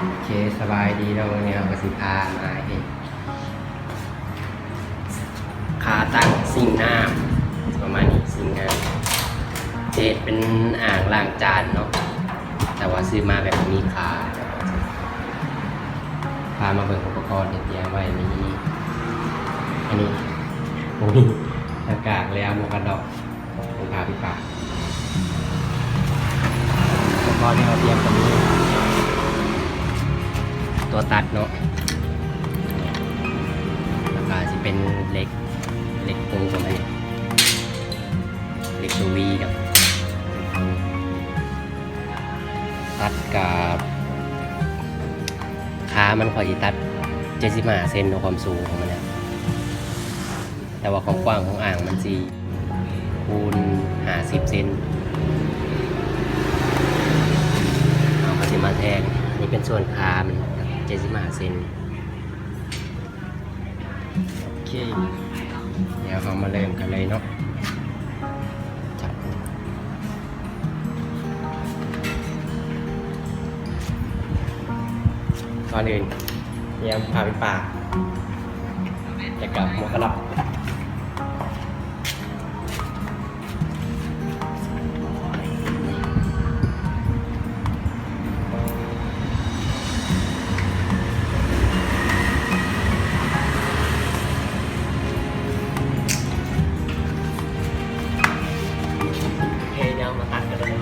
ໂອເຄ ສະບາຍດີເນາະ ມື້ນີ້ເຮົາກໍຊິພາມາເຮັດ ຄາຕັ້ງຊິງນ້ຳ ປະມານນີ້ ຊິງນ້ຳ ເຮັດເປັນອ່າງລ້າງຈານເນາະ ແຕ່ວ່າຊື້ມາແບບບໍ່ມີຄາ. ພາມາເບິ່ງອຸປະກອນທີ່ຕຽມໄວ້ ມີອັນນີ້ ບໍ່ມີໜ້າກາກແລ້ວ ໝວກກັນນັອກ ເປັນຜ້າປິດປາກ. ອຸປະກອນທີ່ເຮົາຕຽມກໍມີຕົວຕັດເນາະ ແລ້ວກໍຊິເປັນເຫຼັກ ເຫຼັກໂຕປະມານນີ້ ເຫຼັກໂຕວີເນາະ ຕັດກັບ ຄາມັນຂ້ອຍຊິຕັດເຈັດສິບຫ້າເຊັນເນາະ ຄວາມສູງຂອງມັນນະ ແຕ່ວ່າຄວາມກວ້າງຂອງອ່າງມັນຊິຄູນຫ້າສິບເຊັນ ເຮົາກໍຊິມາແທງ. ນີ້ເປັນສ່ວນຄາມັນ ເຈັດສິບຫ້າເຊັນ. ໂອເຄ ດຽວເຮົາມາເລີ່ມກັນເລີຍເນາະ ຈັບ ກ່ອນອື່ນ ຕຽມຜ້າປິດປາກ ແລ້ວກໍໝວກກັນນັອກ. ໂອເຄ ດຽວເຮົາມາຕັດກັນເລີຍ.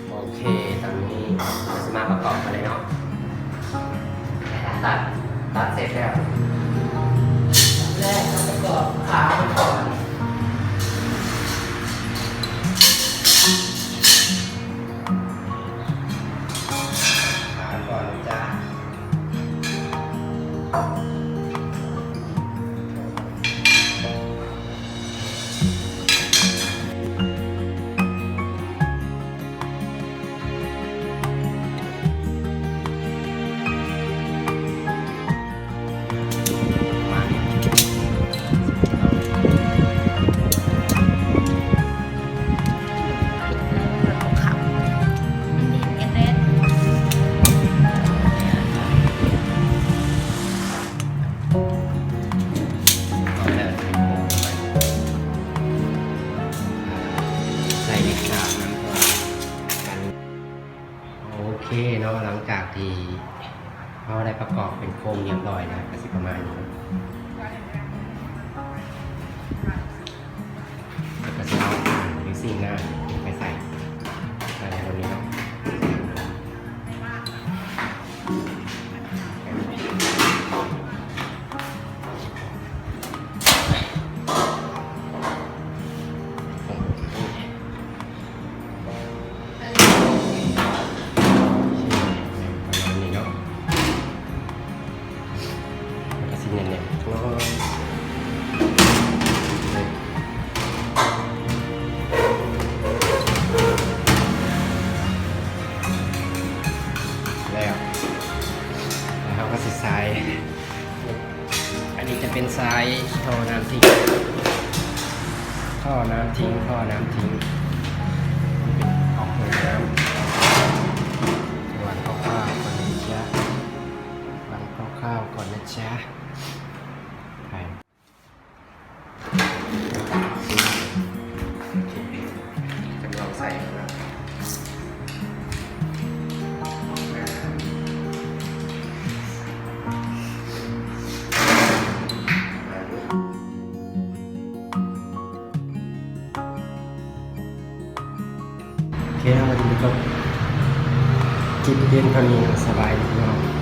ໂອເຄ ຕອນນີ້ເຮົາຊິມາປະກອບກັນເລີຍເນາະ. ຕັດ ຕັດເສັດແລ້ວ ແລະ ເຮົາປະກອບຂາມັນກ່ອນ ຂາກ່ອນນະຈ້າ. ໃສ່ເຫຼັກສາມນຳກ່ອນ. ໂອເຄເນາະ ຫຼັງຈາກທີ່ເຮົາໄດ້ປະກອບເປັນໂຄງຮຽບຮ້ອຍແລ້ວ ກໍຊິປະມານນີ້ເນາະ ແລ້ວກໍຊິເອົາອ່າງ ຫຼື ຊິງນ້ຳໄປໃສ່ ໃສ່ແບບນີ້ເນາະ. ປະມານນີ້ເນາະ ແລ້ວກໍຊິແໜ້ນໆ ຈັກໜ້ອຍ ແລ້ວ ແລ້ວເຮົາກໍຊິໃສ່ ອັນນີ້ຈະເປັນສາຍທໍ່ນ້ຳຖິ້ມ ທໍ່ນ້ຳຖິ້ມ ທໍ່ນ້ຳຖິ້ມ ອອກຫ້ອງນ້ຳ. ວາງຄ່າວໆກ່ອນນະຈ໊ະ ວາງຄ່າວໆກ່ອນນະຈ໊ະ. ໂອເຄ ຈຳລອງໃສ່ເນາະ. ໂອເຄ ເຮົາກໍຈະຈົບຄລິບພຽງເທົ່ານີ້. ສະບາຍດີເນາະ.